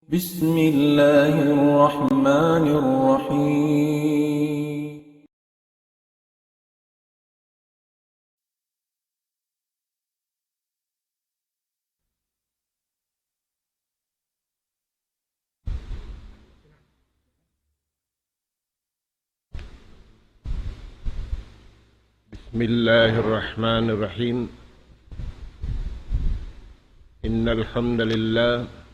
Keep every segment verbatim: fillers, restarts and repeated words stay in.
بسم الله الرحمن الرحيم. بسم الله الرحمن الرحيم. إن الحمد لله،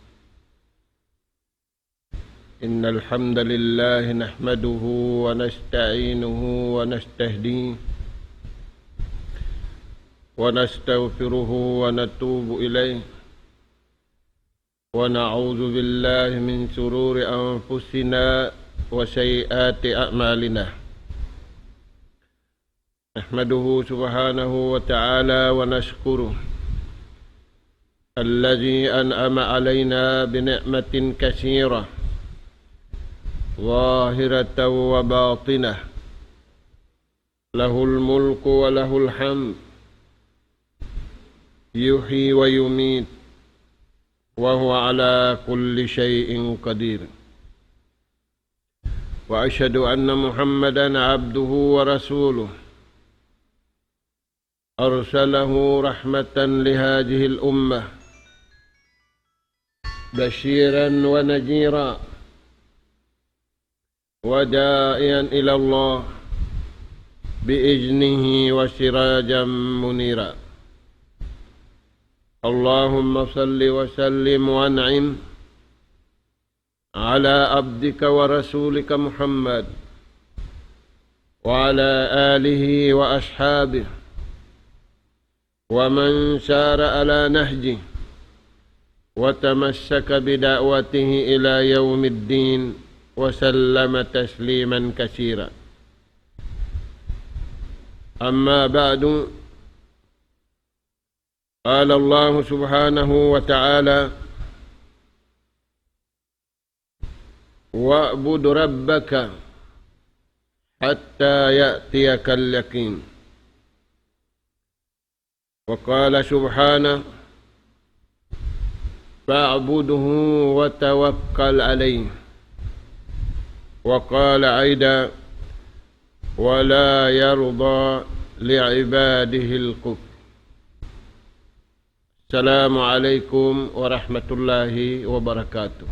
إن الحمد لله نحمده ونستعينه ونستهديه ونستغفره ونتوب إليه، ونعوذ بالله من شرور أنفسنا وسيئات أعمالنا. نحمده سبحانه وتعالى ونشكره الذي أنعم علينا بنعمة كثيرة ظاهرة وباطنة، له الملك وله الحمد، يحيي ويميت، وهو على كل شيء قدير. وأشهد أن محمدا عبده ورسوله، أرسله رحمة لهذه الأمة، بشيرا ونذيرا، وداعيا إلى الله بإذنه وسراجا منيرا. اللهم صل وسلم وأنعم على عبدك ورسولك محمد وعلى آله وأصحابه ومن سار على نهجه وتمسك بدعوته إلى يوم الدين وسلم تسليما كثيرا. أما بعد، قال الله سبحانه وتعالى: واعبد ربك حتى يأتيك اليقين. وقال سبحانه: فاعبده وتوكل عليه. وقال أيضا: ولا يرضى لعباده الكفر. السلام عليكم ورحمة الله وبركاته.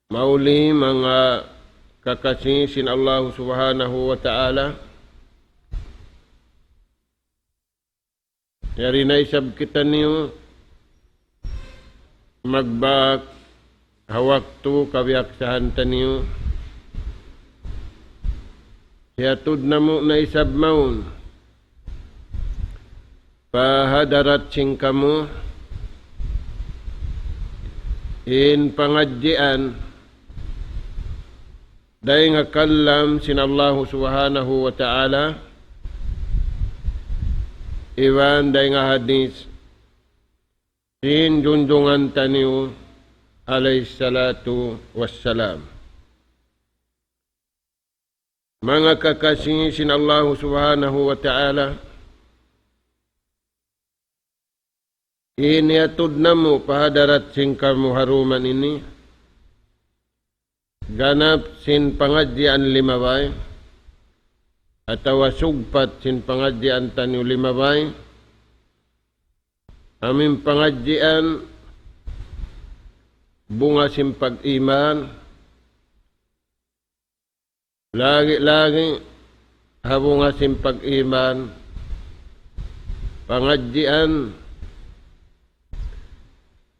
Mauli manga kakasi sin Allahu Subhanahu wa Ta'ala, yari na isab kitaniyu magbak ha waktu kabiyaksahan taniyu. Hiyatud namu' na isab mawn pa hadarat sin kamu in pangadjian dayn ha kalam sin Allahu Subhanahu wa Ta'ala, iban dayn ha hadis sin junjungan taniyu alayhi salatu wassalam. Manga kakasi sin Allahu Subhanahu wa Ta'ala, in hiyatud namu' pa hadarat sin kamu ha dum ini, ganap sin pangadjian limabay, atawa sugpat sin pangadjian taniyu limabay, amu in pangadjian bunga sin pag-iman, lagi'-lagi' ha bunga sin pag-iman, pangadjian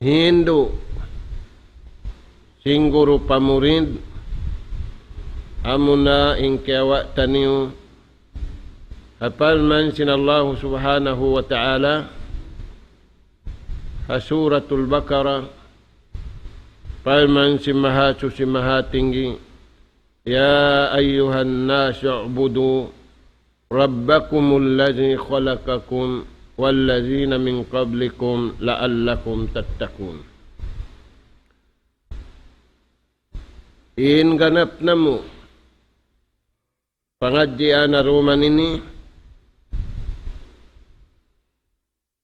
hindu' sin guru pa murid, amuna in kiyawa' taniyu ha parman sin Allahu Subhanahu wa Ta'ala ha Suratul Baqarah, parman sin Mahasuchi Mahatinggi, يا أيها الناس اعبدوا ربكم الذي خلقكم والذين من قبلكم لعلكم تتقون. In ganap namu' pangadjian ha dum ini,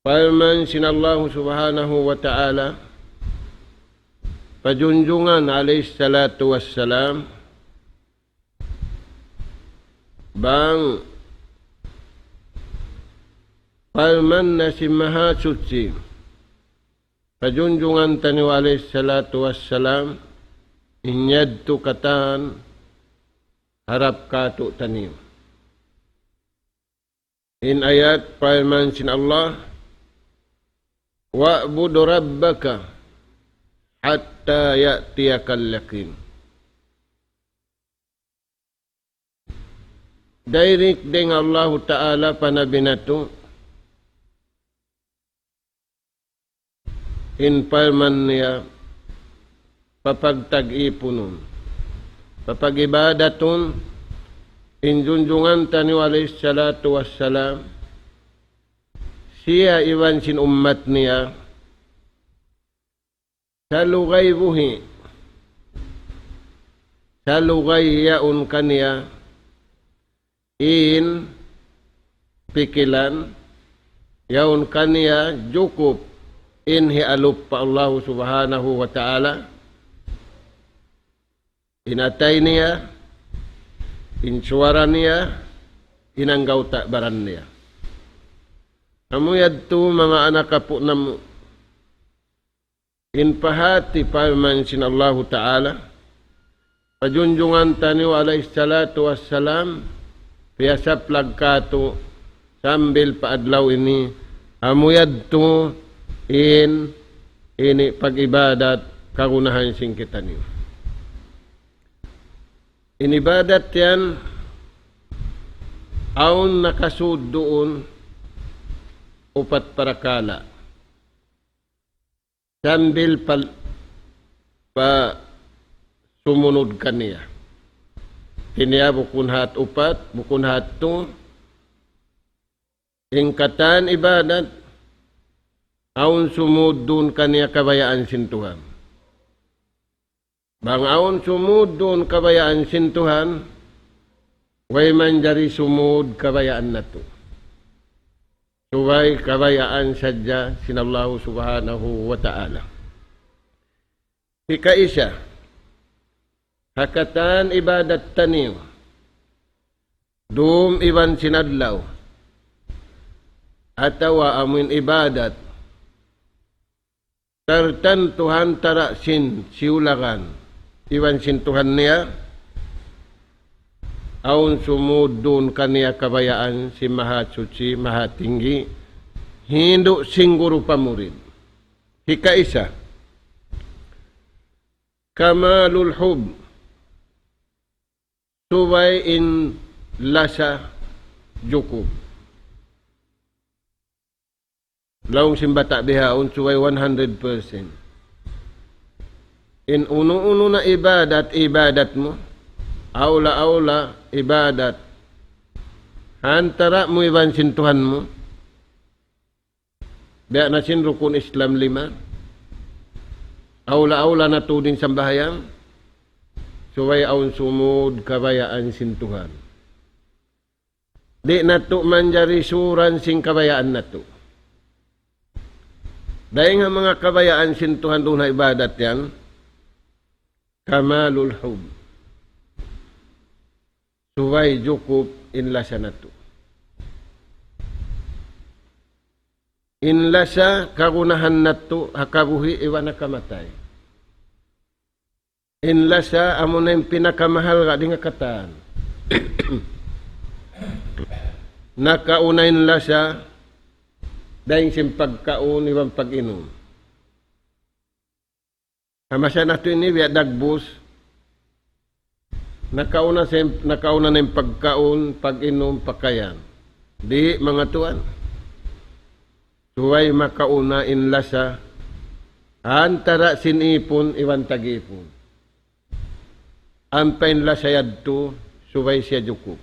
parman sin Allahu Subhanahu wa Ta'ala, pa Junjungan alayhi salatu wassalam, bang parman na sin Mahasuchi pa Junjungan taniyu alayhi salatu wassalam, in yadtu katan harap kātu'niyu. In ayat parman sin Allah, "Wa'bud rabbaka hatta ya'tiyakal yaqin." Direct dayn ha Allahu Ta'ala pa Nabi natu', in parman niya, papagtag-ipunun, papag-ibadatun, in Junjungan taniyu alayhi salatu wassalam, siya iban sin ummat niya, salugay buhi', salugay yaun kaniya in pikilan, yaun kaniya jukup in hialup pa Allahu Subhanahu wa Ta'ala, in atay niya, in suwara niya, in anggawta' baran niya. Amu yadtu manga anak apu' namu'. In pahāti parman sin Allahu Ta'ala, pa Junjungan taniyu alayhi salatu wassalam, piyasaplag kātu' sambil pa adlaw ini, amu yadtu in ini pag-ibadat kagunahan sin kitaniyu. In ibadat yan, awn nakasud duun upat parakala'. Sambil pal-, pa sumunud kaniya. Kiniya bukun hat upat, bukun hat tu, in katan ibadat, awn sumud duun kaniya kabayaan sin Tuhan. Bang awn sumud duun kabayaan sin Tuhan, way manjari sumud kabayaan natu'. Subay kabayaan sadja sin Allahu Subhanahu wa Ta'ala. Hikaisa, ha katan ibadat taniyu, dum iban sin adlaw, atawa amuin ibadat, tartantu ha antara' sin siyulagan iban sin Tuhan niya, awn sumud duun kaniya kabayaan sin Mahasuchi, Mahatinggi, hindu' sin guru pa murid. Hikaisa, kamalul hub, subay in lasa jukup. Laung sin bata' bihaun subay one hundred percent. In unu-unu na ibadat, ibadat mu, awla-awla ibadat, ha antara' mu iban sin Tuhan mu, biya' na sin rukun Islam lima, awla-awla na tuud in sambahayang, subay awn sumud kabayaan sin Tuhan. Di' natu' manjari suran sin kabayaan natu'. Dayn ha manga kabayaan sin Tuhan duun ha ibadat yan, kamalul hub. Subay jukup in lasa natu'. In lasa kagunahan natu' ha kabuhi' iban ha kamatay. In lasa amuna in pinakamahalga' dayn ha katan. Nakauna in lasa dayn sin pagkaun iban pag-inum. Ha masa natu' ini biya' dagbus. Nakauna sin, nakauna na in pagkaun, pag-inum, pakayan. Di', manga tuwan. Subay makauna in lasa antara' sin ipun iban tag-ipun. Ampa in lasa yadtu, subay siya jukup.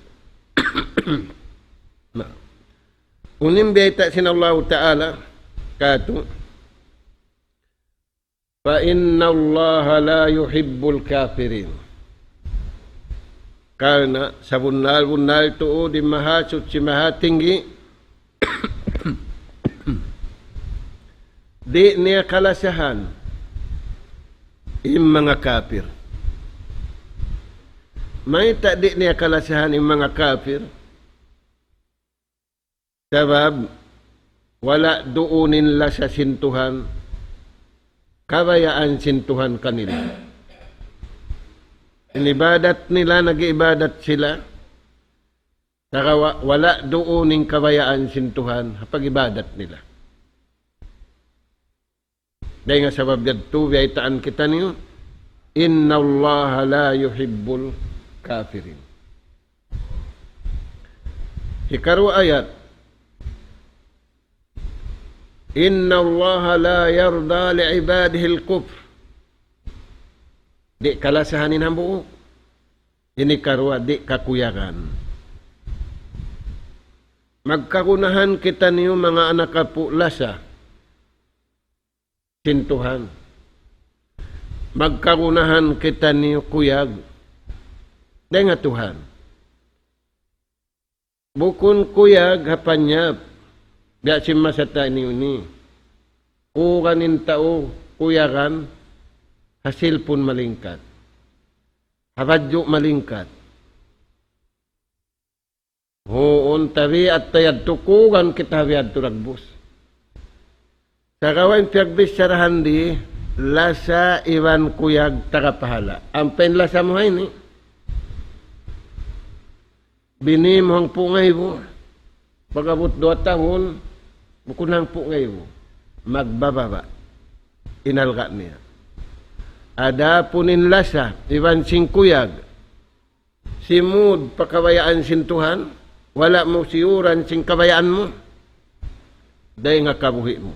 Na. Unu in bayta' sin Allahu Ta'ala kātu', فإن الله لا يحب الكافرين. Karna' sabunnal-bunnal tuud in Mahasuchi Mahatinggi, di' niya kalasahan In manga kapir. Mayta' di' niya kalasahan in manga kapir? Sabab, wala' duun in lasa sin Tuhan, kabayaan sin Tuhan kanila. In ibadat nila, nag-iibadat sila, sagawa' wala' duun in kabayaan sin Tuhan ha pag-ibadat nila. Dayn ha sabab yadtu, biyaytaan kitaniyu, إن الله لا يحب الكافرين. Hikaruwa ayat, إن الله لا يرضى لعباده الكفر. Di' kalasahan in hambuuk. Ini karuwa, di' kakuyagan. Magkagunahan kitaniyu manga anak apu' lasa sin Tuhan. Magkagunahan kitaniyu kuyag dayn ha Tuhan. Bukun kuyag ha panyap. Biya' sin masa taniyu ini. Kuyagan in tau, kuyagan ha cellphone malingkat. Ha badju' malingkat. Huun, tabiat ta yadtu, kuyagan kita ha biyadtu dagbus. Sagawa' in piyagbicharahan di, lasa iban kuyag taga pahala'. Ampa in lasa mu ha ini, bini mu hangpu' ngaibu, pag-abut duwa tahun, bukun hangpu' ngaibu, magbababa' in halga' niya. Adapun in lasa iban sin kuyag, simud pa kabayaan sin Tuhan, wala' mu siyuran sin kabayaan mu, dayn ha kabuhi' mu,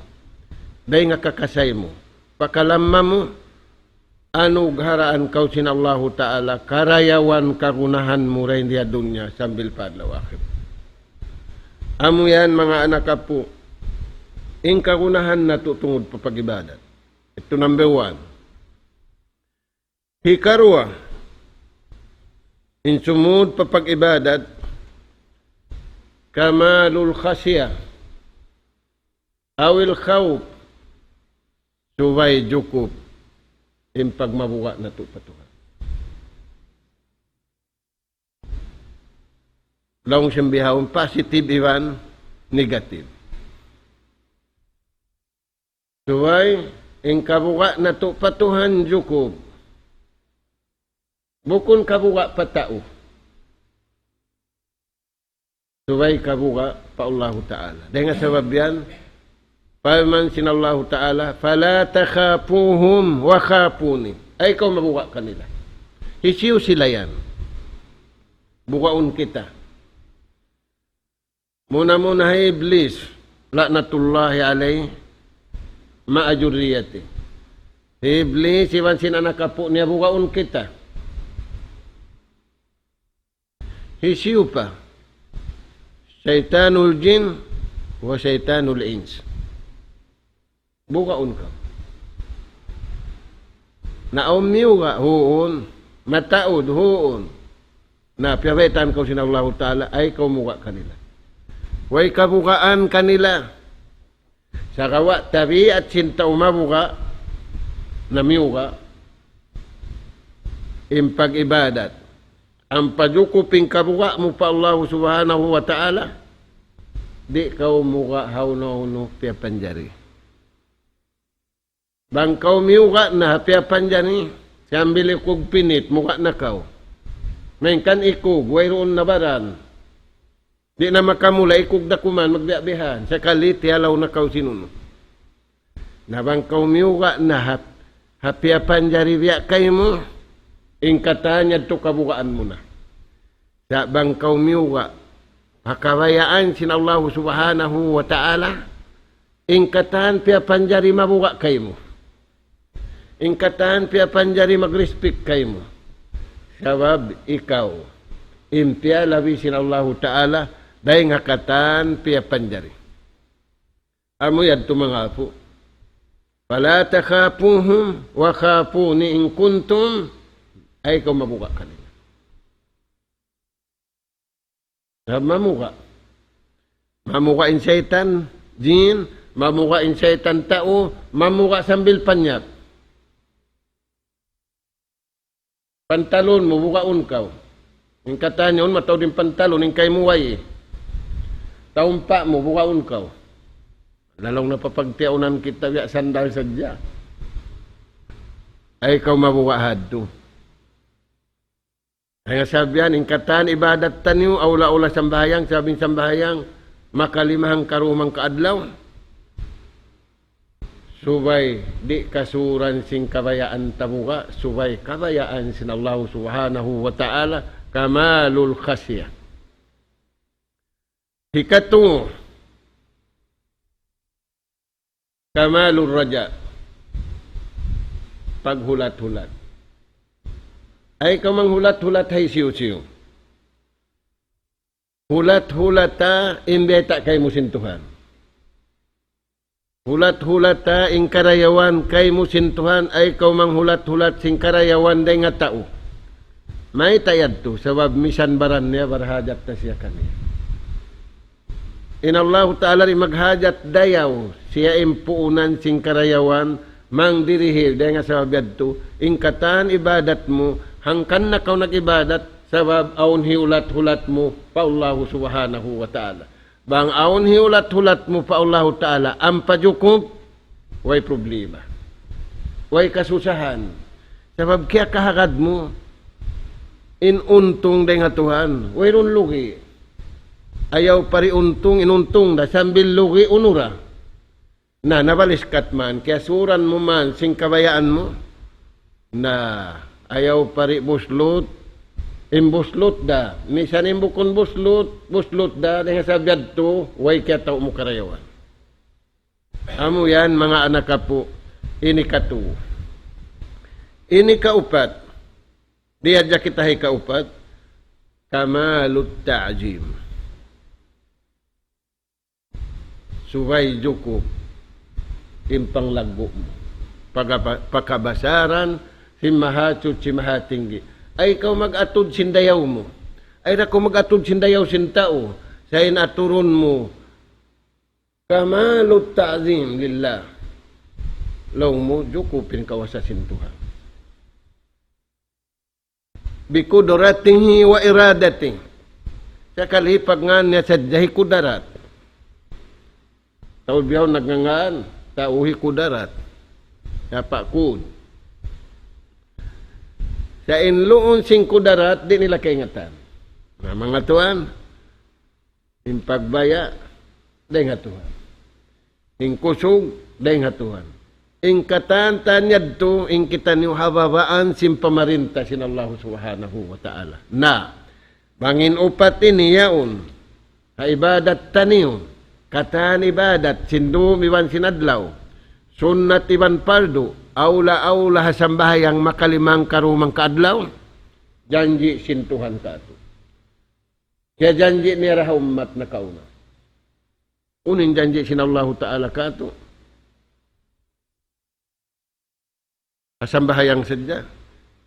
dayn ha kakasay mu, pa kalamma mu, anugharaan kaw sin Allahu Ta'ala, karayawan kagunahan mu dayn di ha dunya sambil pa adlaw akhirat. Amu yan, manga anak apu', in kagunahan natu' tungud pa pag-ibadat. Itu number one. Hikaruwa, in sumud pa pag-ibadat, كمال الخشية أو الخوف, subay jukup in pagmabuga' natu' pa Tuhan. Laung sin bihaun, positive iban negative. Subay, in kabuga' natu' pa Tuhan jukup. Bukun kabuga' pa tau. Subay kabuga' pa Allahu Ta'ala. Dayn ha sabab yan, parman sin Allahu Ta'ala, فلا تخافوهم وخافون. Ayaw kaw mabuga' kanila. Hisiyu sila yan? Bugaun kita. Muna-muna hi Iblis, لعنة الله عليه، مع ذريته. Hi Iblis, iban sin anak apu' niya, bugaun kita. Hisiyu pa? شيطان الجن وشيطان الإنس. Bugaun kaw. Na awn miyuga', huun. Mataud, huun. Na piyabaytaan kaw sin Allahu Ta'ala, ayaw kaw muga' kanila. Way kabugaan kanila. Sagawa' tabiat sin tau mabuga', na miyuga', in pag-ibadat. Ampa jukup in kabuga' mu pa Allahu Subhanahu wa Ta'ala, di' kaw muga' hawnu-hawnu piyapanjari. Bang kaw miyuga' na ha piyapanjari, sambil ikug pinit, muga' na kaw. Malayngkan ikug, wayruun na baran. Di' na makamula, ikug da kuman, magbiya'-biyahan. Sakali, tiyalaw na kaw sin unu. Na bang kaw miyuga' na ha, ha piyapanjari biya' kaymu, in katan yadtu kabugaan mu na. Sa' bang kaw miyuga', ha kabayaan sin Allahu Subhanahu wa Ta'ala, in katan piyapanjari mabuga' kaymu. In katan piyapanjari mag-respect kaymu. Sabab ikaw, in piyalabi sin Allahu Ta'ala, dayn ha katan piyapanjari. Amu yadtu manga apu'. فلا تخافوهم وخافون إن كنتم, ayaw kaw mabuga' kanila. Sabab mamuga'. Mamuga' in saytan, jin, mamuga' in saytan tau, mamuga' sambil panyap. Pantalon mu, bugaun kaw. In katan yaun mataud in pantalon, in kaymu way. Taumpa' mu, bugaun kaw. Laung niya pa pagtiyaunan kita biya' sandal sadja. Ay kaw mabuga' hadtu. Hangkan sabab yan, in katan ibadat taniyu, awla-awla sambahayang, sabab in sambahayang, makalima hangkaruwa hangkaadlaw. Subay, di' kasuran sin kabayaan ta buga', subay kabayaan sin Allah Subhanahu wa Ta'ala, kamalul khasya. Hikatu, kamalur raja. Paghulat-hulat. Ay kaw manghulat-hulat ha hisiyu-siyu. Hulat-hulata in biyayta' kaymu sin Tuhan. Hulat-hulata in karayawan kaymu sin Tuhan, ay kaw manghulat-hulat sin karayawan dayn ha tau. Mayta' yadtu, sabab misan baran niya barhajat na siya kaniya. In Allahu Ta'ala di' maghajat dayaw, siya in puunan sin karayawan, mangdirihil, dayn ha sabab yadtu, in katan ibadat mu, hangkan na kaw nag-ibadat, sabab awn hiyulat-hulat mu pa Allahu Subhanahu wa Ta'ala. Bang awn hiyulat-hulat mu pa Allahu Ta'ala, ampa jukup, way problema. Way kasusahan. Sabab kiyakahagad mu, in untung dayn ha Tuhan, wayruun lugi'. Ayaw pa ri untung, in untung da, sambil lugi' unu ra. Na, nabaliskat man, kiyasuran mu man, sin kabayaan mu. Na, ayaw pa ri buslut, in buslut da. Misan in bukun buslut, buslut da, dayn ha sabab yadtu, way kiyatau mu karayawan. Amu yan, manga anak apu', ini katu. Ini kaupat, di' hadja kita hikaupat, kamalut ta'zim. Subay jukup in panglaggu' mu. Pagaba-, pakabasaran sin Mahasuchi Mahatinggi. Ay kaw mag-atud sin dayaw mu. Ay da kaw mag-atud sin dayaw sin tau. Sa' in aturun mu, kamalut ta'zim lillah. Laung mu, jukup in kawasa sin Tuhan. Bi qudratihi wa iradatihi. Sakali pagngan niya sadja hi Kudarat. Tau bihaun nagngangan, tau hi Kudarat. Sa' pa kud. Sa' in luun sin Kudarat, di' nila kaingatan. Na, manga tuwan, in pagbaya', dayn ha Tuhan. In kusug, dayn ha Tuhan. In katan-katan yadtu, in kitaniyu ha babaan sin pamarinta sin Allah Subhanahu wa Ta'ala. Na, bang in upat ini yaun, ha ibadat taniyu, katan ibadat, sin dum iban sin adlaw, sunnat iban pardu, awla-awla ha sambahayang makalima hangkaruwa hangkaadlaw, janji' sin Tuhan katu'. Kiyajanji' niya ra ha ummat nakauna. Unu in janji' sin Allahu Ta'ala katu'? Ha sambahayang sadja.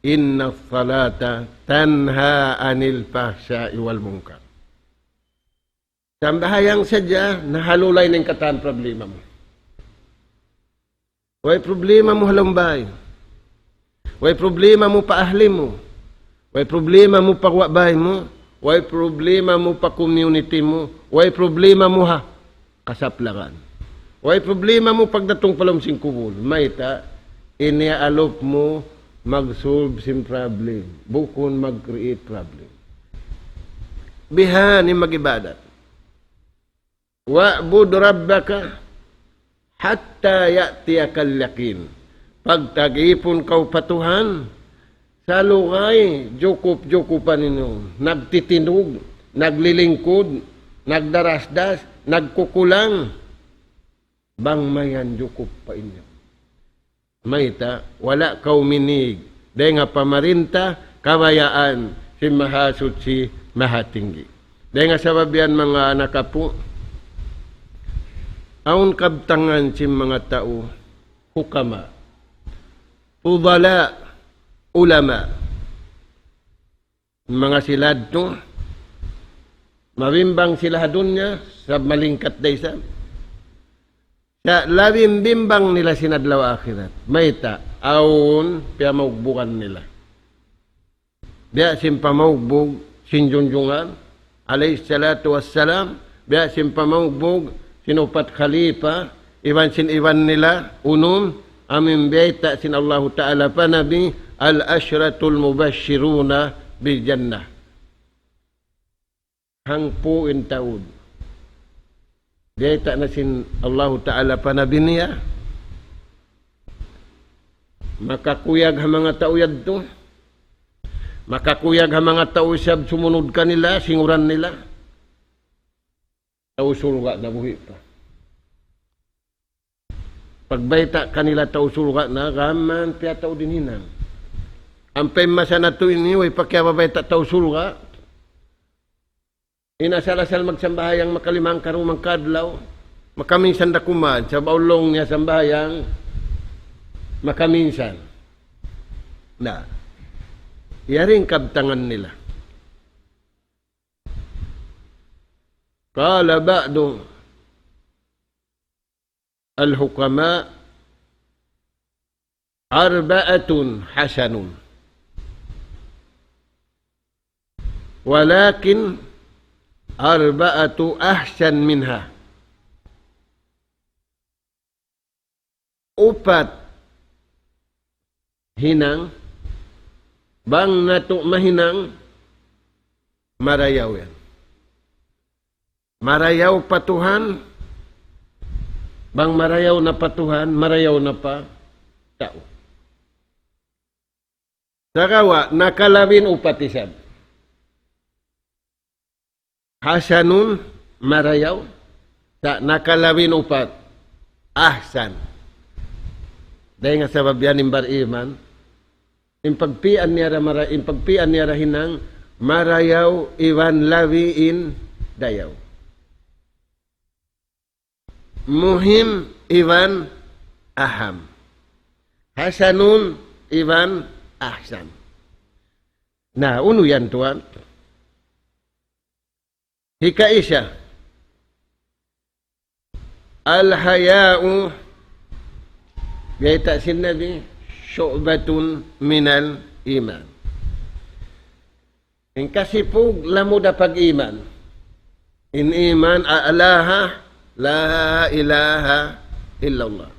إن الصلاة تنهى عن الفحشاء والمنكر. Sambahayang sadja, nahalulay na in katan problema mu. Way problema mu ha lawm bay. Way problema mu pa ahli mu. Way problema mu pa guwa' bay mu. Way problema mu pa community mu. Way problema mu ha kasaplangan. Way problema mu pagdatung pa lawm sin kubul. Mayta', in iyaalup mu mag-solve sin problem. Bukun mag-create problem. Bihan in mag-ibadat. وَاعْبُدْ رَبَّكَ حَتَّى يَأْتِيَكَ الْيَقِينُ. Pagtagipun kaw pa Tuhan, salugay jukup-jukupan niyu, nagtitinug, naglilingkud, nagdarasdas, nagkukulang, bang mayan jukup pa inyo. Mayta', wala' kaw minig dayn ha pamarinta, kabayaan sin Mahasuchi, Mahatinggi. Dayn ha sabab yan, manga anak apu', awn kabtangan sin manga tau hukama, fudala, ulama. Manga sila yadtu, mabimbang sila ha dunya, sabab malingkat da isab. Sa' labi bimbang nila sin adlaw akhirat. Mayta', awn piyamugbugan nila. Biya' sin pamaugbug sin junjungan, alayhi salatu wassalam, biya' sin pamaugbug sin upat khalifa, iban sin iban nila, unum, amu in biyayta' sin Allahu Ta'ala pa Nabi, العشرة المبشرون بالجنة. Hangpu' in taud. Biyayta' na sin Allahu Ta'ala pa Nabi niya. Makakuyag ha manga tau yadtu. Makakuyag ha manga tau isab sumunud kanila, singuran nila. Tau surga' na buhi' pa. Pagbayta' kanila tau surga' na, gām man piyataud in hinang. Ampa in masa natu' ini, way pa kiyabayta' tau surga'. In asal-asal magsambahayang makalimang karu mangkadlaw, makaminsan da kuman, sabab laung niya sambahayang, makaminsan. Na, yari in kabtangan nila. قال بعض الحكماء أربعة حسن، ولكن أربعة أحسن منها. Upat hinang, bang natu' mahinang, marayaw yan. Marayaw pa Tuhan, bang marayaw na pa Tuhan, marayaw na pa tau. Sagawa', nakalabi in upat isab. Hasanun, marayaw. Sa' nakalabi in upat, ahsan. Dayn ha sabab yan in bariman, in pagpi'an niya ra mara-, in pagpi'an niya ra hinang, marayaw iban labi in dayaw. Muhim iban aham. Hasanun iban ahsan. Na, unu yan tuwan? Hikaisa. الحياء, biyayta' sin Nabi, شعبة من الإيمان. In kasipug lamud ha pag-iman. In iman, أعلاها لا إله إلا الله.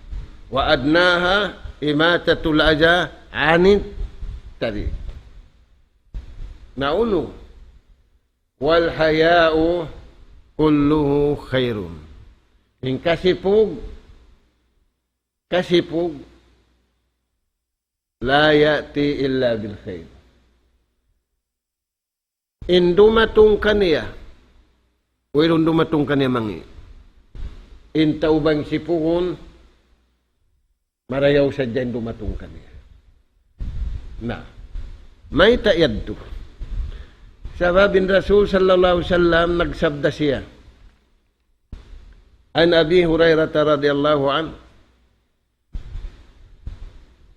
وأدناها إماطة الأذى عن الطريق. Na unu, والحياء كله خير. In kasipug, kasipug, لا يأتي إلا بالخير. In dumatung kaniya, wayruun dumatung kaniya mangi'. In tau bang sipugun, marayaw sadja in dumatung kaniya. Na, mayta' yadtu? Sabab in Rasul sallallahu alayhi wasallam nagsabda siya. عن أبي هريرة رضي الله عنه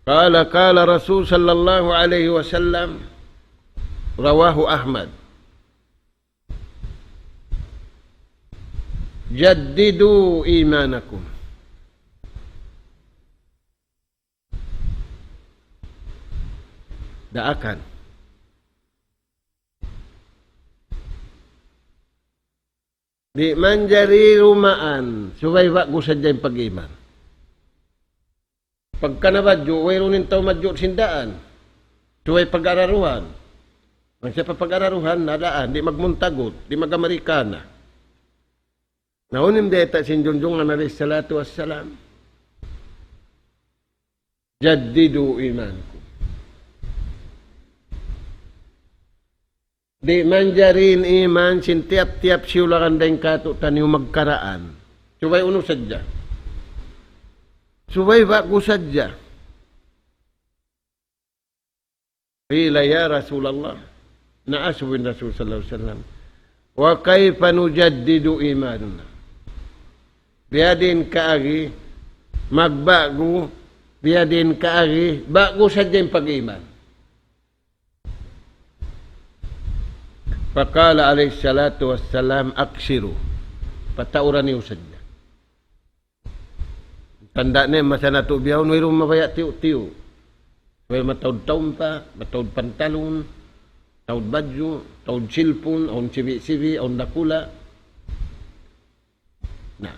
قال قال رسول صلى الله عليه وسلم، رواه أحمد، جددوا إيمانكم. Daakan. Di' manjari rumaan, subay ba'gu sadja in pag-iman. Pagka nabadju', wayruun in tau madju' sin daan. Subay pag-araruhan. Bang siya pa pag-araruhan, na daan, di' magmuntagut, di' mag-Amerikana. Na unu in biyayta' sin junjungan alayhi salatu wassalam. جددوا إيمانكم. Di' manjari in iman sin tiyap-tiyap siyulakan dayn kātu'niyu magkaraan. Subay unu sadja. Subay ba'gu sadja. قيل يا رسول الله. Na asubu in Rasul sallallahu alayhi wasallam. وكيف نجدد إيماننا؟ Biyadiin kaagi magba'gu, biyadiin kaagi ba'gu sadja in pag-iman. فقال عليه الصلاة والسلام أكثروا. Pataura niyu sadja. Tanda' niya masa natu' bihaun, wayruun mabaya' tiyu'-tiyu'. Way mataud taumpa, mataud pantalun, Taud badju', taud silpun, awn sibi'-sibi', awn dakula'. Na.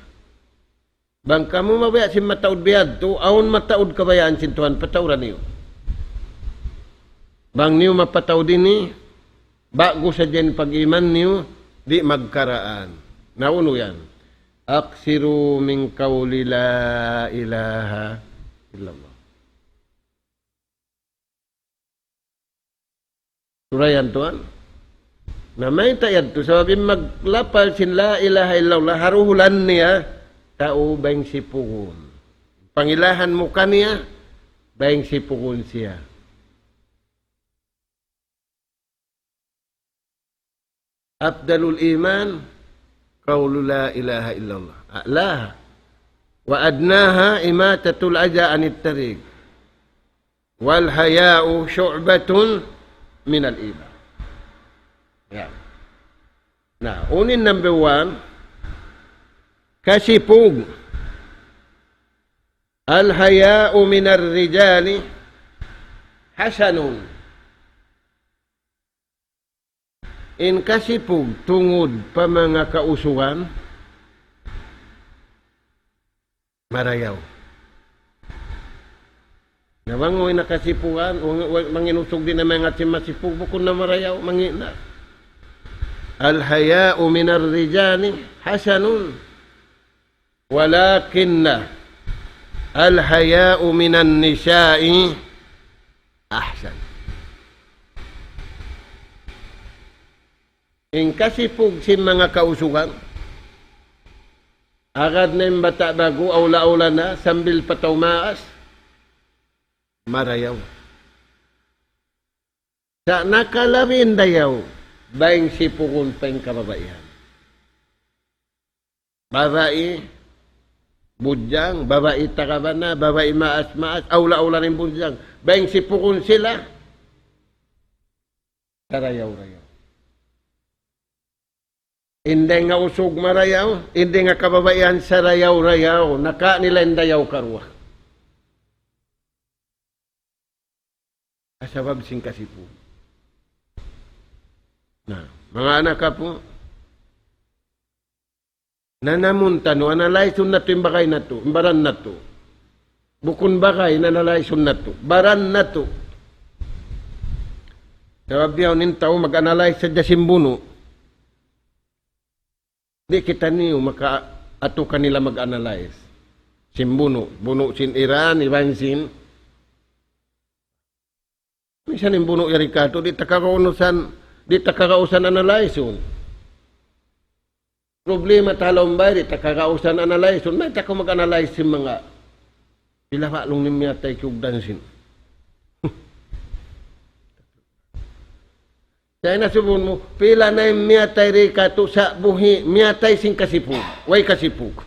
Bang kamu mabaya' sin mataud biyadtu, awn mataud kabayaan sin Tuhan, patauran niyu. Bang niyu mapataud ini, ba'gu sadja in pag-iman niyu, di' magkaraan. Na unu yan? أكثروا من قول لا إله إلا الله. Sura yan tuwan. Na mayta' yadtu, sabab in maglapal sin la ilaha illallah, ha duhulan niya, tau bang sipugun. Pangilahan mu kaniya, bang sipugun siya. أفضل الإيمان قول لا إله إلا الله. أعلاها. وأدناها إماطة الأذى عن الطريق. والحياء شعبة من الإيمان. Yan. Na, unu in number one, kasipug. الحياء من الرجال حسن. In kasipug tungud pa manga kausugan, marayaw. Na bang way na kasipugan, wa-, wa-, manginusug di' na mangat sin masipug, bukun na marayaw, mangi' na. الحياء من الرجال حسن. ولكن الحياء من النساء أحسن. In kasipug sin manga kausugan, agad na in bata' ba'gu, awla-awla na, sambil pa tau maas, marayaw. Sa' nakalabi in dayaw, bang sipugun pa in kababaihan. Babai budjang, babai tagabana, babai maas-maas, awla-awla in budjang. Bang sipugun sila, sarayaw-rayaw. In dayn ha usug marayaw, in dayn ha kababaihan sarayaw-rayaw, naka nila in dayaw karuwa. Sabab sin kasipug. Na, manga anak apu', nanamun tanu, analyze-un natu' in bagay natu', in baran natu'. Bukun bagay in analyze-un natu', baran natu'. Sabab bihaun in tau mag-analyze sadja sin bunu'. Di' kitaniyu makaatu kanila mag-analyze. Sin bunu', bunu' sin Iran, iban sin. Minsan in bunu' yari katu', di' ta kagausan, di' ta kagausan analyze-un. Problema ta ha lawm bay, di' ta kagausan analyze-un. Mayta' kaw mag-analyze sin manga. Pila ba laung niya miyatay kiyugdan sin. Dayn ha subun mu, pila na in miyatay di katu' sa' buhi', miyatay sin kasipug, way kasipug.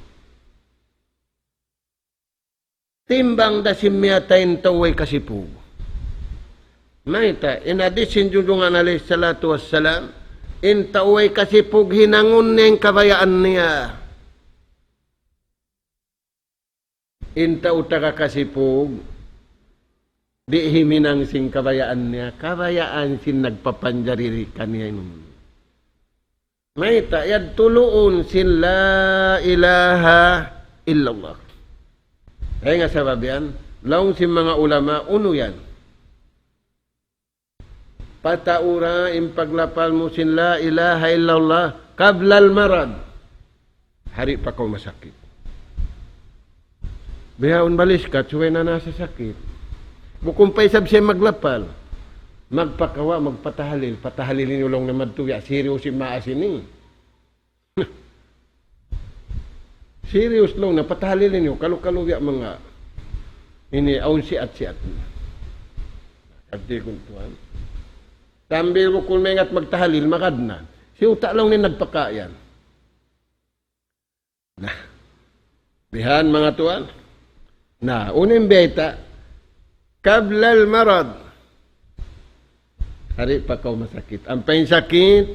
Timbang da sin miyatay in tau way kasipug. Mayta', in hadith sin Junjungan alayhi salatu wassalam, in tau way kasipug hinangun niya in kabayaan niya. In tau taga kasipug, di' himinang sin kabayaan niya, kabayaan sin nagpapanjari di kaniya in. Mayta', yadtu luun sin la ilaha illallah. Dayn ha sabab yan, laung sin manga ulama, unu yan. Pataura in paglapal mu sin la ilaha illallah قبل المرض. Di' pa kaw masakit. Bihaun baliskat, subay na nasasakit. Bukun pa isab siya maglapal. Magpakawa', magpatahalil. Patahalil in ulung na madtu, ya, serious in maas ini. Serious laung na, patahalil niyu, kalu-kalu biya' manga ini awn siat-siat. Kadti kun tuwan. Sambil bukun maingat magtahalil, magad na. Siyuta' laung niya nagpakayan. Na. Bihan manga tuwan. Na, unu in bayta', قبل المرض. Di' pa kaw masakit. Ampa in sakit,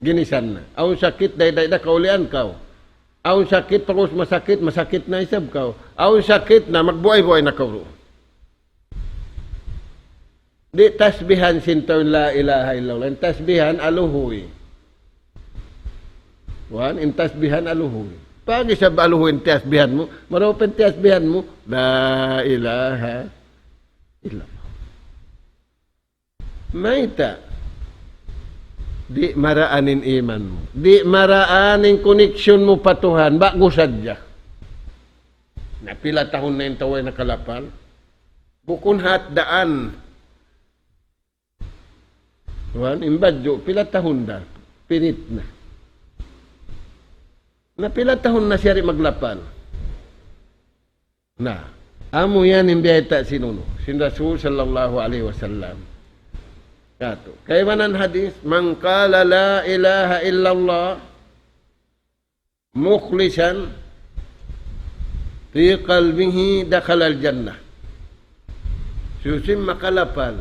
ginisan na. Awn sakit, dayday da kaulian kaw. Awn sakit, pag'ubus masakit, masakit na isab kaw. Awn sakit na, magbuay-buay na kaw duun. Di' tasbihan sin tau in la ilaha illallah. In tasbihan aluhuy. Wan, in tasbihan aluhuy. Pag isab aluhuy in tasbihan mu, marayaw pa in tasbihan mu, la ilaha illallah. Mayta'? Di' maraan in iman mu. Di' maraan in koneksyon mu pa Tuhan. Ba'gu sadja. Na pila tahun na in tau way nakalapal. Bukun hat daan. Wan, in badju', pila tahun da. Pinit na. Na pila tahun na siya di' maglapal. Na, amu yan in biyayta' sin unu, sin Rasul sallallahu alayhi wasallam. Katu'. Kaibanan hadith, من قال لا إله إلا الله مخلصا في قلبه دخل الجنة. Hisiyu-siyu in makalapal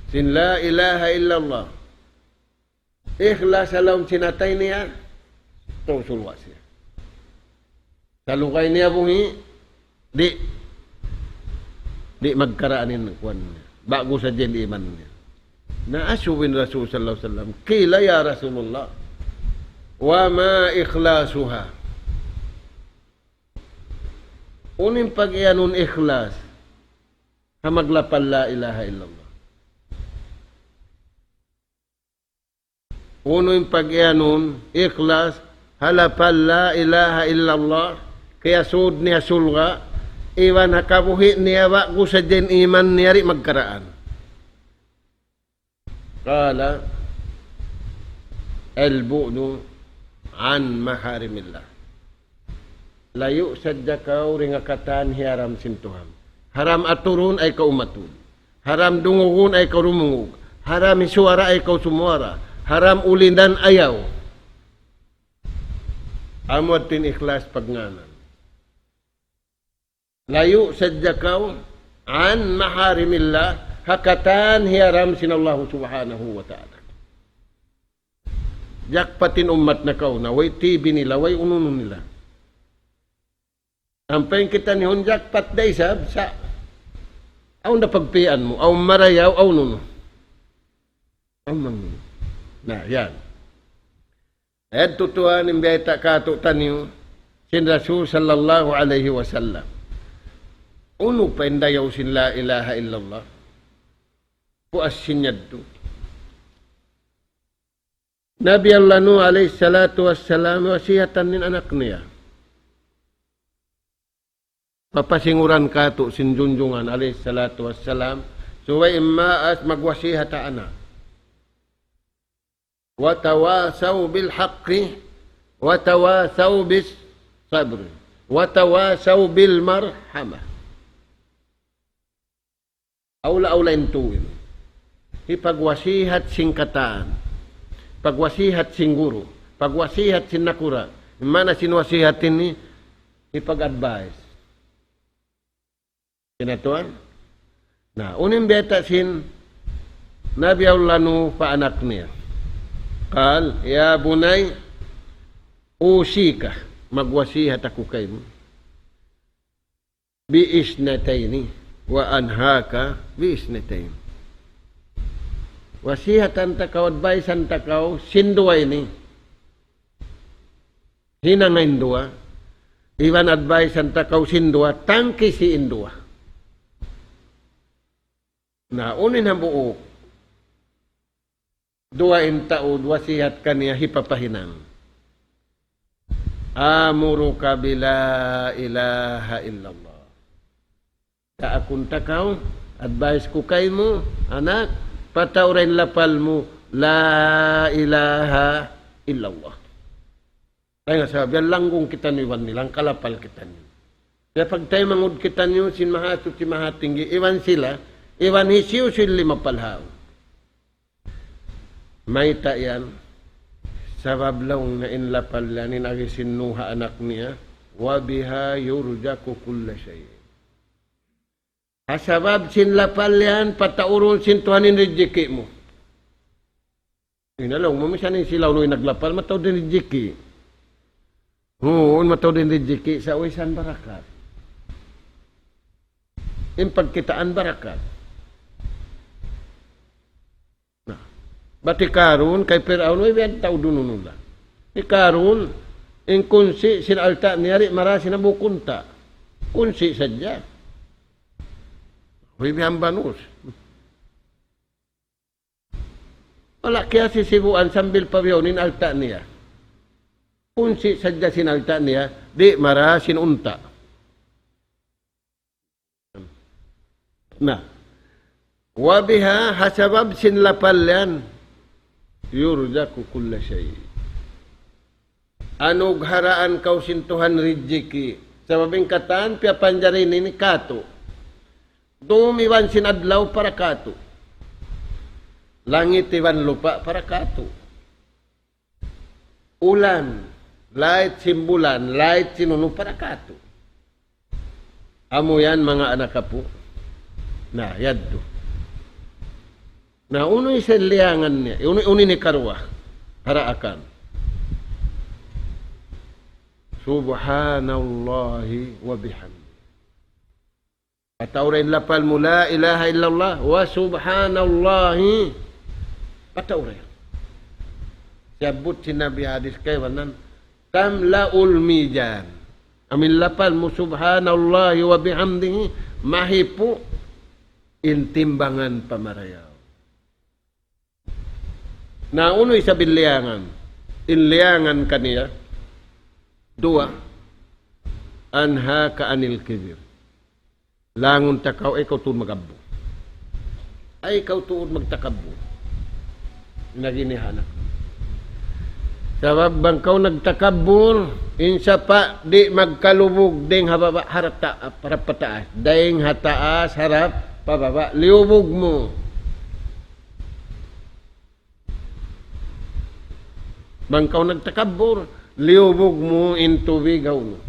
sin la ilaha illallah ikhlas ha lawm sin atay niya, tau surga' siya. Salugay niya buhi', di', di' magkaraan in kuwan niya. Ba'gu sadja in iman niya. Na asubu in Rasul sallallahu alayhi wasallam. قيل يا رسول الله وما إخلاصها؟ Unu in pag-iyanun ikhlas ha maglapal la ilaha illallah. Unu in pag-iyanun ikhlas ha lapal la ilaha illallah, kiyasud niya surga', iban ha kabuhi' niya ba'gu sadja in iman niya di' magkaraan. قال البعد عن محارم الله. Layu' sadja kaw dayn ha katan hiyaram sin Tuhan. Haram aturun, ayaw kaw umatud. Haram dungugun, ayaw kaw dumungug. Haram hisuwara, ayaw kaw sumuwara. Haram ulinan, ayaw. Amu yadtu in ikhlas pagngānan. Layu' sadja kaw عن محارم الله, ha katan hiyaram sin Allah subhanahu wa ta'ala. Jackpot in ummat nakauna, way T V nila, way unu-unu nila. Ampa in kitaniyu jackpot da isab sa' awn da pagpīan mu, awn marayaw, awn unu. Awn mang-, na, yan. Yadtu tuwan in biyayta' kātu'niyu sin Rasul sallallahu alayhi wasallam. Unu pa in dayaw sin la ilaha illallah? Puas sin yadtu. Nabi Allah Nuh alayhi salatu wassalam, wasiyatan niya in anak niya. Papasinguran kātu' sin junjungan alayhi salatu wassalam, subay in maas magwasihat ha anak. وتواصوا بالحق وتواصوا بالصبر وتواصوا بالمرحمة. Awla-awla in tuwi'. Hipagwasihat sin katan. Pagwasihat sin guru. Pagwasihat sin nakura'. In maana sin wasihat ini, hipag-advise. Kinatuan? Na, unu in biyayta' sin Nabi Allah Nuh pa anak niya. قال يا بني أوصيك, magwasihat aku kaymu. بإثنتين وأنهاك بإثنتين. Wasihatan ta kaw, advisean ta kaw, sin duwa ini. Hinanga in duwa, iban advisean ta kaw sin duwa, tangkisi in duwa. Na, unu in hambuuk? Duwa in taud, wasihat kaniya hipapahinang. آمرك بلا إله إلا الله. Daakun ta kaw, advice ku kaymu, anak, pataura in lapal mu, la ilaha illallah. Dayn ha sabab yan langgung kitaniyu iban nila, hangkalapal kitaniyu. Kaya pagtaymanghud kitaniyu sin Mahasuchi Mahatinggi, iban sila, iban hisiyu-siyu in limapal haun. Mayta' yan? Sabab laung niya in lapal yan in agi sin Nuh ha anak niya, وبها يرزق كل شيء. Ha sabab sin lapal yan, pataurun sin Tuhan in rijiki' mu. Ina laung mu, misan in sila unu in naglapal, mataud in rijiki'. Huun, mataud in rijiki', sa' way san barakat. In pagkitaan barakat. Pati Karun, kay Piraun, way biya' tau dununula. Hi Karun, in kunsi' sin alta' niya di' mara sin hambuuk unta'. Kunsi' sadja. Way biya' hambanus. Wala' kiyasisibuan sambil pabiyun in alta' niya. Kunsi' sadja sin alta' niya, di' mara sin unta'. Na. وبها, ha sabab sin lapal yan, يرزق كل شيء. Anugharaan kaw sin Tuhan rijiki'. Sabab in katan piyapanjari ini katu'. Dum iban sin adlaw para katu'. Langit iban lupa' para katu'. Ulan, lait sin bulan, lait sin unu para katu'. Amu yan manga anak apu'. Na, yadtu. Na, unu isab in liyangan niya, unu, unu in hikaruwa, ha daakan. سبحان الله وبحمده. Pataura in lapal mu, لا إله إلا الله وسبحان الله. Pataura yan. Siyabbut sin Nabi hadis kaibanan, تملأ الميزان. Amu in lapal mu, سبحان الله وبحمده, mahipu' in timbangan pa marayaw. Na, unu isab in liyangan? In liyangan kaniya, duwa, أنهاك عن الكبر. Langun ta kaw, ayaw kaw tuud mag-abbu. Ayaw kaw tuud magtakabbur. Nagini ha anak. Sabab bang kaw nagtakabbur, in sapa' di' magkalubug dayn ha baba' harap ta-, harap pataas. Dayn ha taas harap pababa'. Liyubug mu. Bang kaw nagtakabbur, liyubug mu in tubig ha unu.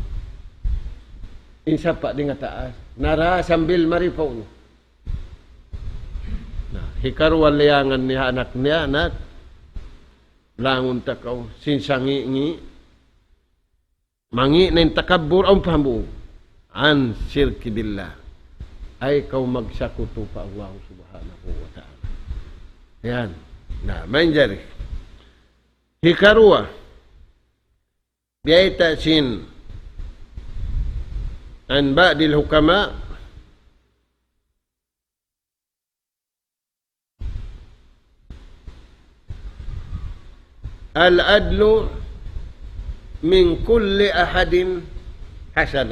In sapa' dayn ha taas. Nara sambil mari pa unu. Na, hikaruwa liyangan niya ha anak niya, anak. Langun ta kaw, sin sangi'-ngi'. Mangi' na in takabbur, awn pa hambuuk. عن الشرك بالله. Ayaw kaw magsakutu pa Allah subhanahu wa ta'ala. Yan. Na, manjari. Hikaruwa. Biyayta' sin عن بعض الحكماء. العدل من كل أحد حسن.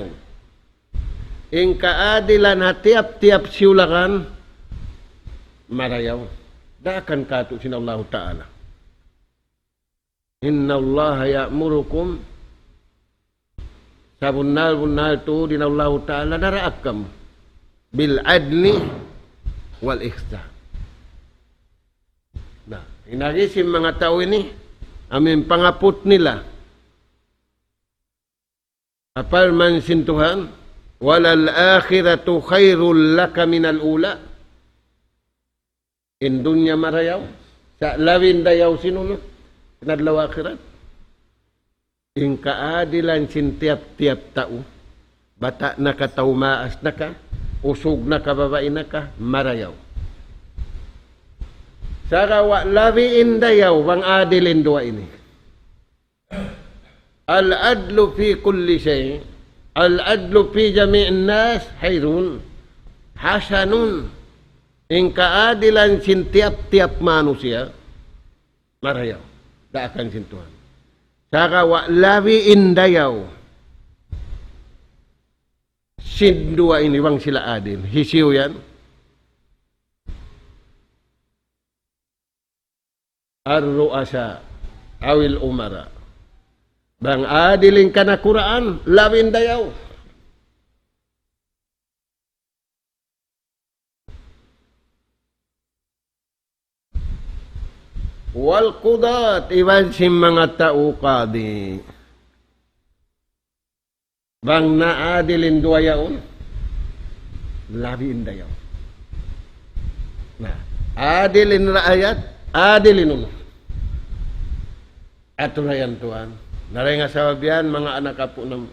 In kaadilan ha tiyap-tiyap siyulakan, marayaw. Daakan katu' sin Allahu Ta'ala. إن الله يأمركم, sabunnal-bunnal tuud in Allahu Ta'ala naraak kamu, بالعدل والإحسان. Na, in agi sin manga tau ini, amu in pangaput nila. Parman sin Tuhan, وللآخرة خير لك من الأولى. In dunya marayaw, sa' labi in dayaw sin unu, sin adlaw akhirat. In kaadilan sin tiyap-tiyap tau, bata' na ka, tau maas na ka, usug na ka, babai na ka, marayaw. Sagawa' labi in dayaw, bang adil in duwa ini. العدل في كل شيء، العدل في جميع الناس خير، حسن. In kaadilan sin tiyap-tiyap manusiya', marayaw. Daakan sin Tuhan. Sagawa' labi in dayaw sin duwa ini bang sila adil. Hisiyu yan? الرؤساء أو الأمراء. Bang adil in kanakuraan, labi in dayaw. والقضاة, iban sin manga tau kadi. Bang na adil in duwa yaun, labi in dayaw. Na, adil in raayat, adil in unu. Atu na yan, tuwan. Na dayn ha sabab yan, manga anak apu' namu'.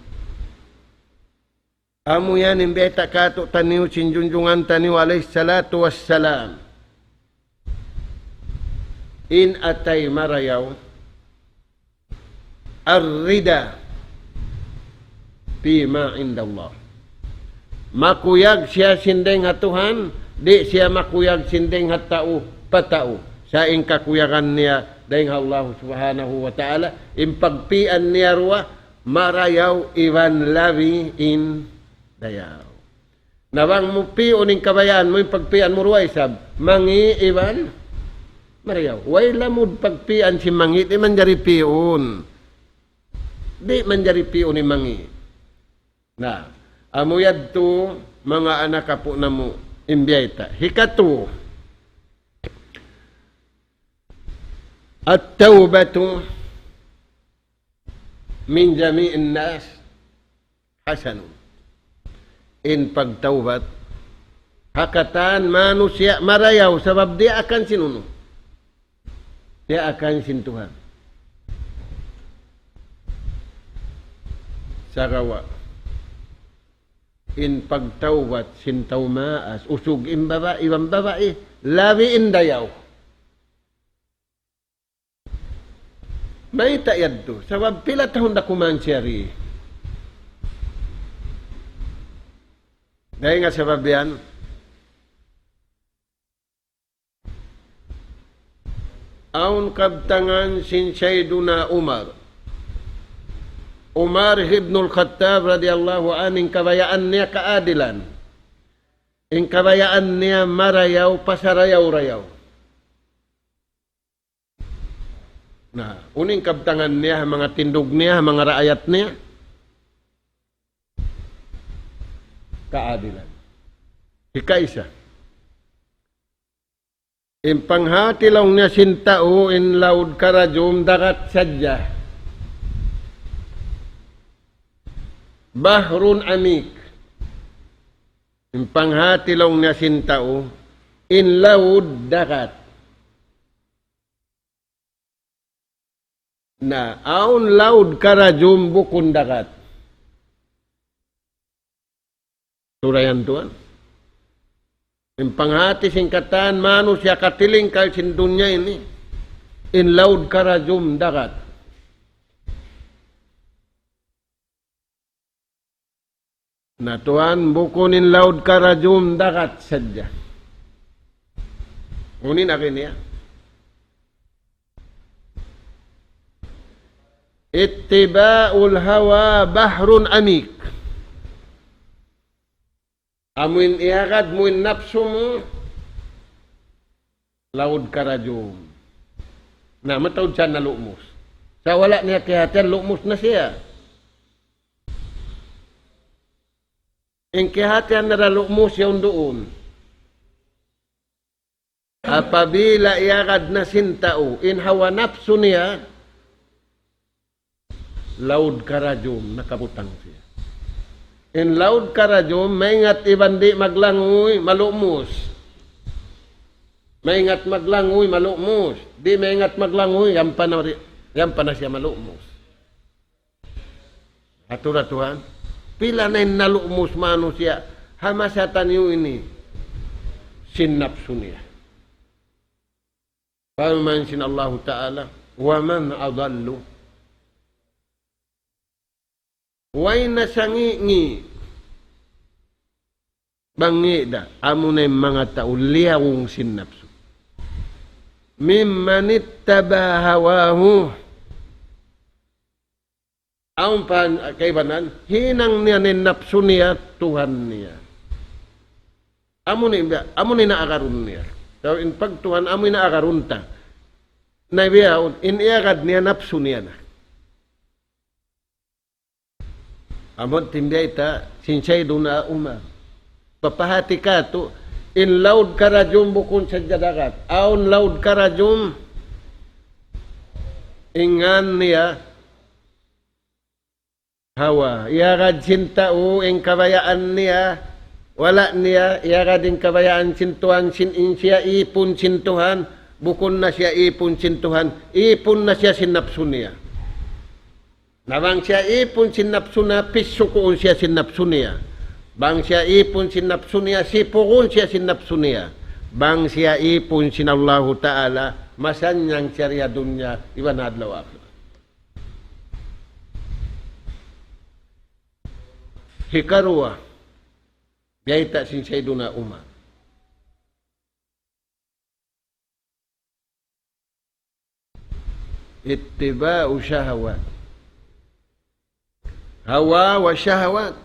Amu yan in bayta' kātu'niyu sin junjungan taniyu alayhi salatu wassalam. in atay marayaw, الرضا بما عند الله. Makuyag siya sin dayng ha Tuhan, di' siya makuyag sin dayng ha tau, pa tau. Sa' in kakuyagan niya dayng ha Allah Subhanahu wa Ta'ala, in pagpi'an niya duwa, marayaw iban labi in dayaw. Na bang mu pi'un in kabayaan mu, in pagpi'an mu duwa isab, mangi' iban marayaw. Way lamud pagpi'an sin mangi', di' manjari pi'un. Di' manjari pi'un in mangi'. Na, amu yadtu, manga anak apu' namu', in biyayta'. Hikatu, التوبة من جميع الناس حسن. In pagtawbat, ha katan manusiya' marayaw, sabab diyaakan sin unu? Diyaakan sin Tuhan. Sagawa', in pagtawbat sin tau maas, usug in babai, iban babai, labi in dayaw. Mayta' yadtu? Sabab pila tahun da kuman siya di. Dayn ha sabab yan, awn kabtangan sin Sayyiduna Umar. Umar ibnul Khattab radiyallahu anhu, in kabayaan niya kaadilan. In kabayaan niya marayaw, pasarayaw-rayaw. Na, unu in kabtangan niya, manga tindug niya, manga raayat niya? Kaadilan. Hikaisa. In panghati laung niya sin tau, in laud karajum dagat sadja. Bahrun amik. In panghati laung niya sin tau, in laud dagat. Na, awn laud karajum bukun dagat. Surayan tuwan. In panghati sin katan manusiya' katilingkal sin dunya ini. In laud karajum dagat. Na tuwan, bukun in laud karajum dagat sadja. Unu in agi niya? اتباع الهوى بحر عميق. Amu in iyagad mu in napsu mu, laud karajum. Na, mataud siya nalu'mus. Sa' wala' niya kiyahatihan, lu'mus na siya. In kiyahatihan na da lu'mus yaun duun. Apabila iyagad na sin tau in hawa napsu niya, laud karajum, nakabutang siya. In laud karajum, maingat iban di' maglanguy, malu'mus. Maingat maglanguy, malu'mus. Di' maingat maglanguy, yan pa na, yan pa na siya malu'mus. Atura tuwan, pila na in nalu'mus manusiya', ha masa taniyu ini, sin napsu niya. Parman sin Allahu Ta'ala, ومن أضل. Way na sangi'-ngi'. Bang ngi' da, amuna in manga tau liyawung sin napsu. ممن اتبع هواه. Awn pa kaibanan, hinang niya in napsu niya, Tuhan niya. Amu na in, amu na in agarun niya. Sa' in pagtuhan, amu in agarun ta. Na biya' yaun, in iyagad niya napsu niya na. Amu in biyayta' sin Sayyiduna Umar. Papahati katu', in laud karajum bukun sadja dagat. Awn laud karajum, in ngan niya, hawa. Iyagad sin tau in kabayaan niya, wala' niya, iyagad in kabayaan sin Tuhan, sin in siya ipun sin Tuhan, bukun na siya ipun sin Tuhan, ipun na siya sin napsu niya. Na bang siya ipun sin napsu niya, pisukuun siya sin napsu niya. Bang siya ipun sin napsu niya, sipugun siya sin napsu niya. Bang siya ipun sin Allahu Ta'ala, Masannyang siya ha dunya iban adlaw akhirat. Hikaruwa, biyayta' sin Sayyiduna Umar. اتباع الشهوات. Hawa wa shahawat.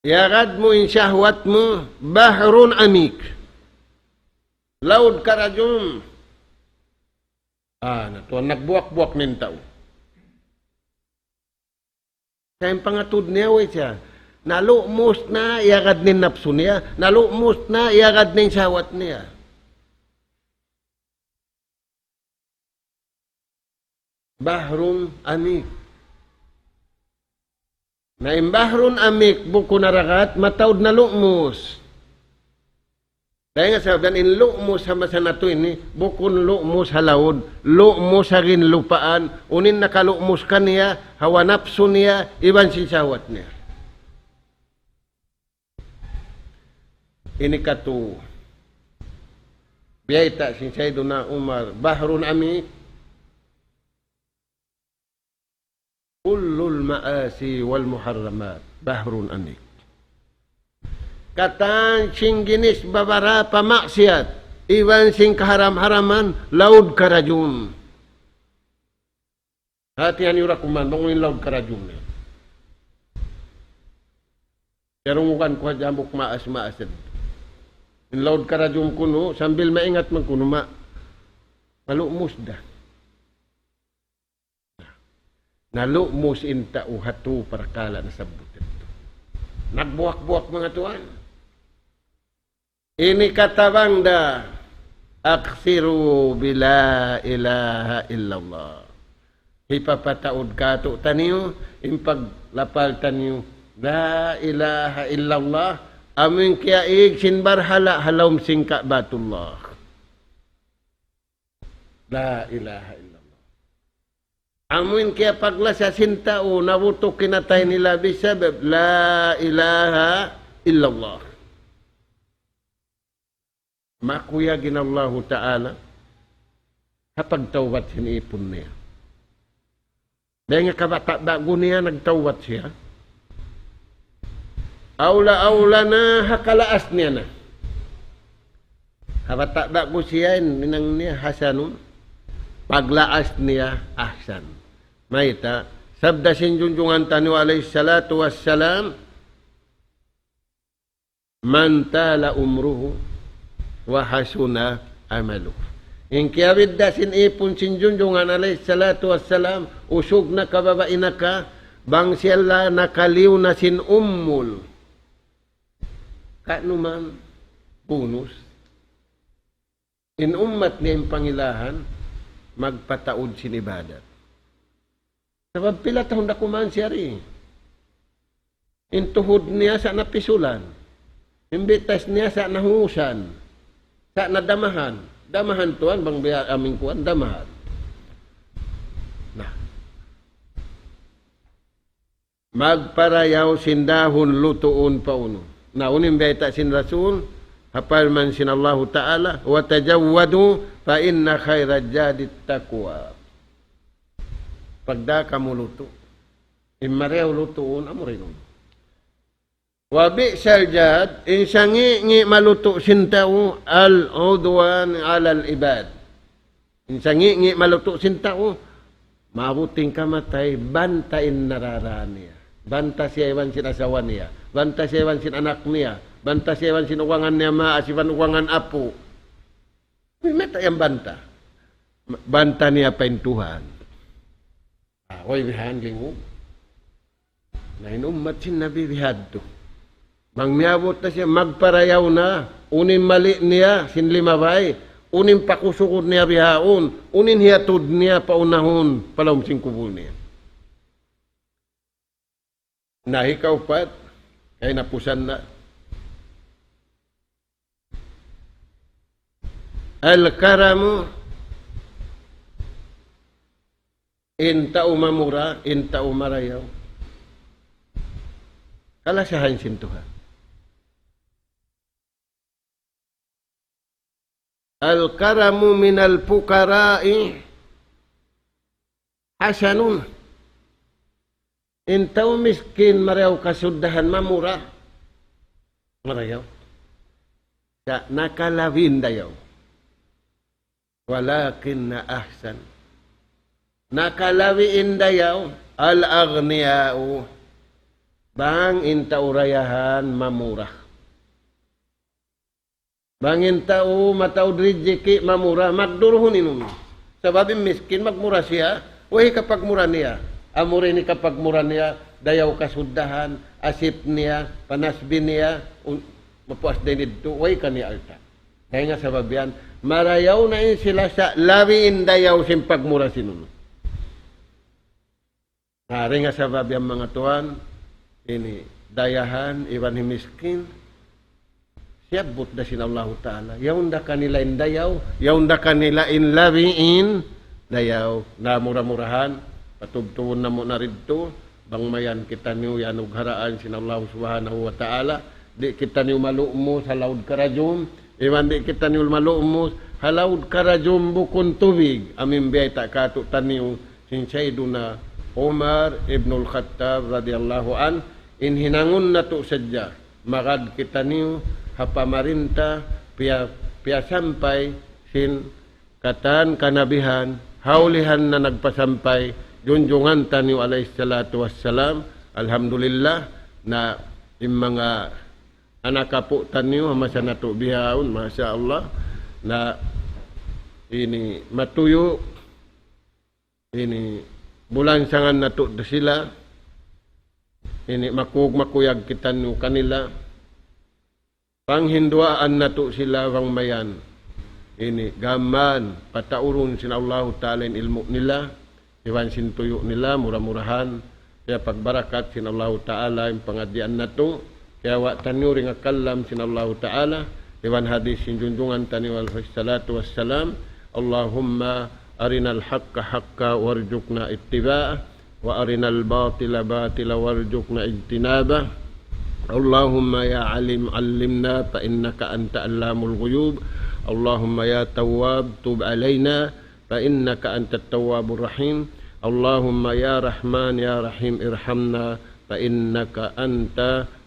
Iyagad mu in shahwat mu, bahrun amik. Laud karajum. Ah, na tuwan, nagbuwak-buwak na in tau. Sa' in pangatud niya, way siya. Nalumus na, iyagad in napsu niya. Nalumus na, iyagad in shahwat niya. Bahrun amik. Na in bahrun amik, bukun ha dagat, mataud nalumus. Dayn ha sabab yan in lumus ha masa natu' ini, bukun lumus ha laud, lumus ha ginlupaan, unu in nakalumus kaniya, hawa napsu niya, iban sin shahwat niya. Ini katu'. Biyayta' sin Sayyiduna Umar, bahrun amik, كل المعاصي والمحرمات بحر عميق. Katan sin ginis babarapa maksiyat, iban sin kaharam-haraman, laud karajum. Hati-hati niyu ra kuman, bang in laud karajum niya. Karungugan ku ha hambuuk maas-maas. In laud karajum kunu', sambil maingat man kunu', ma-, malumus da. Nalumus in tau ha tū parkala' nasabbut yadtu. Nagbuwak-buwak, manga tuwan. Ini katabang da, أكثروا بلا إله إلا الله. Hipapataud kātu'niyu, in paglapal taniyu, لا إله إلا الله, amu in kiyaig sin barhala' ha lawm sin Ka'batullah. لا إله إلا الله. Amu in kiyapaglasa sin tau, nabutuk in atay nila bisabab لا إله إلا الله. Makuyag in Allahu Ta'ala ha pagtawbat sin ipun niya. Dayn ha kabata' ba'gu niya nagtawbat siya. Awla-awla na ha kalaas niya na. Ha bata' ba'gu siya, in hinang niya hasanun. Paglaas niya ahsan. Mayta', sabda sin Junjungan taniyu alayhi salatu wassalam, من طال عمره وحسن عمله. In kiyabidda' sin ipun sin Junjungan alayhi salatu wassalam, usug na ka, babai na ka, bang siya nakaliyu na sin umul. Kanu man, bunus. In ummat niya in pangilahan, magpataud sin ibadat. Sabab pila tahun da kuman siya ri. In tuhud niya sa' napisulan. In bitas niya sa' nahusan. Sa' nadamahan. Damahan tuwan, bang biya' amin kuwan, damahan. Na. Magparayaw sin dahun lutuun pa unu. Na unu in bayta' sin Rasul, ha parman sin Allahu Ta'ala, وتزودوا فإن خير الزاد التقوى. Pagdā kamu lutu'. In marayaw lutuun, amu ra in unu. وبئس الزاد, in sangi'-ngi' malutu' sin tau, العدوان على العباد. In sangi'-ngi' malutu' sin tau, maabut in kamatay, banta in narara niya. Banta siya iban sin asawa niya. Banta siya iban sin anak niya. Banta siya iban sin ugangan niya maas iban ugangan apu'. Mayta' yan banta? Banta niya pa in Tuhan. Ah, way bihan lingug. Na in ummat sin Nabi bihadtu. Bang miyabut na siya, magparayaw na, unu in mali niya, sin limabay, unu in pakusugud niya bihaun, unu in hiyatud niya paunahun, pa lawm sin kubul niya. Na hikaupat, kahinapusan na. الكرم, in tau mamura, in tau marayaw. Kalasahan sin Tuhan. الكرم من الفقراء حسن. In tau miskin marayaw kasuddahan, mamura. Marayaw. Sa' nakalabi in dayaw. ولكن أحسن. Nakalabi in dayaw, الأغنياء. Bang in tau dayahan mamura. Bang in tau mataud rijiki' mamura, magduruhun in unu. Sabab in miskin magmura siya, way hikapagmura niya. Amura in hikapagmura niya, dayaw kasuddahan, asip niya, panasbi niya, un-, mapuas dayn didtu, way kaniya alta'. Dayn ha sabab yan, marayaw na in sila sa' labi in dayaw sin pagmura sin unu. Na, dayn ha sabab yan manga tuwan, ini dayahan iban hi miskin, siyabbut da sin Allahu Ta'ala. Yaun da kanila in dayaw, yaun da kanila in labi in dayaw. Na mura-murahan, patubtubun namu' na didtu, bang mayan kitaniyu iyanugharaan sin Allahu Subhanahu wa Ta'ala, di' kitaniyu malu'mus ha laud karajum, iban di' kitaniyu malu'mus ha laud karajum bukun tubig, amu in biyayta' kātu'niyu sin Sayyiduna Umar ibnul Khattab radiyallahu anhu, in hinangun natu' sadja, magad kitaniyu ha pamarinta, piya-, piyasampay sin katan kanabihan, ha ulihan na nagpasampay, junjungan taniyu alayhis salatu wassalam. Alhamdulillah, na in manga anak apu' taniyu, ha masa natu' bihaun, masha Allah, na ini matuyu', ini bulansangan natu' da sila, ini makug-, makuyag kitaniyu kanila, panghinduwaan natu' sila bang mayan. Ini gām mayan, pataurun sin Allahu Ta'ala in ilmu' nila, iban sin tuyu' nila, mura-murahan, ya pagbarakat sin Allahu Ta'ala in pangadjian natu', kiyawa' taniyu dayn ha kalam sin Allahu Ta'ala, iban hadis sin junjungan taniyu alayhis salatu wassalam, اللهم أرنا الحق حقا وارزقنا اتباعه، وأرنا الباطل باطلا وارزقنا اجتنابه. اللهم يا عليم علمنا فإنك أنت علام الغيوب. اللهم يا تواب تب علينا فإنك أنت التواب الرحيم. اللهم يا رحمن يا رحيم ارحمنا فإنك أنت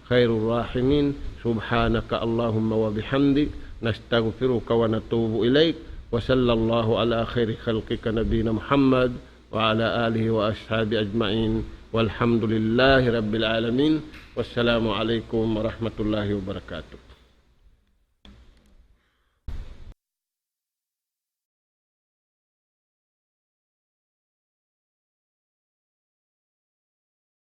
خير الراحمين. سبحانك اللهم وبحمدك، نستغفرك ونتوب إليك. وصلى الله على خير خلقك نبينا محمد وعلى آله وأصحابه أجمعين. والحمد لله رب العالمين. والسلام عليكم ورحمة الله وبركاته.